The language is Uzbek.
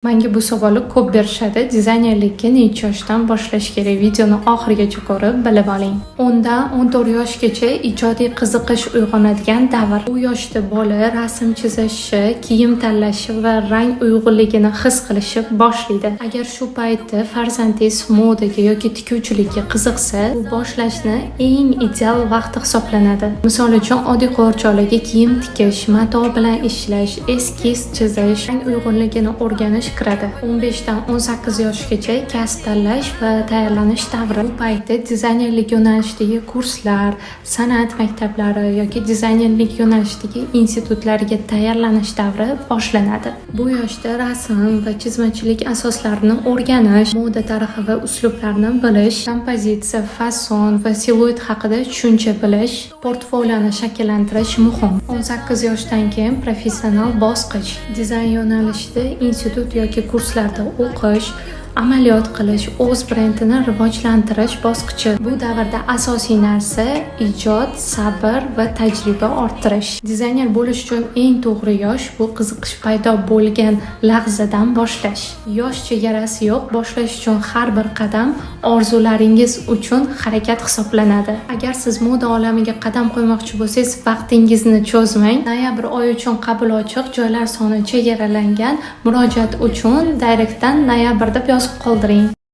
Manga bu savolni ko'p berishadi. Dizaynerlikka necha yoshdan boshlash kerak? Videoni oxirigacha ko'rib, bilib oling. 10 dan 14 yoshgacha ijodiy qiziqish uyg'onadigan davr. Bu yoshda bola rasm chizishi, kiyim tanlashi va rang uyg'unligini his qilishi boshlaydi. Agar shu paytda farzandingiz modaga yoki tikuvchilikka qiziqsa, bu boshlashni eng ideal vaqti hisoblanadi. Misol uchun, oddiy qo'g'irchoqlarga kiyim tikish, mato bilan ishlash, eskiz chizish, rang uyg'unligini o'rganish kiradi. 15 dan 18 yoshgacha kasb tanlash va tayyorlanish davri. Bu paytda dizaynerlik yo'nalishidagi kurslar, san'at maktablari yoki dizaynerlik yo'nalishidagi institutlarga tayyorlanish davri boshlanadi. Bu yoshda rasm va chizmachilik asoslarini o'rganish, moda tarixi va uslublarini bilish, kompozitsiya, fason va siluet haqida tushuncha bilish, portfolioni shakllantirish muhim. 18 yoshdan keyin professional bosqich. Dizayn yo'nalishida institut yoki kurslarda o'qish, amaliyot qilish, o'z brendini rivojlantirish bosqichi. Bu davrda asosiy narsa ijod, sabr va tajriba orttirish. Dizayner bo'lish uchun eng to'g'ri yosh bu qiziqish paydo bo'lgan lahzadan boshlash. Yosh chegarasi yo'q, boshlash uchun har bir qadam orzularingiz uchun harakat hisoblanadi. Agar siz moda olamiga qadam qo'ymoqchi bo'lsangiz, vaqtingizni cho'zmang. Noyabr oyi uchun qabul ochiq, joylar soni chegaralangan. Murojaat uchun direktdan "noyabr" deb yozib qoldiring.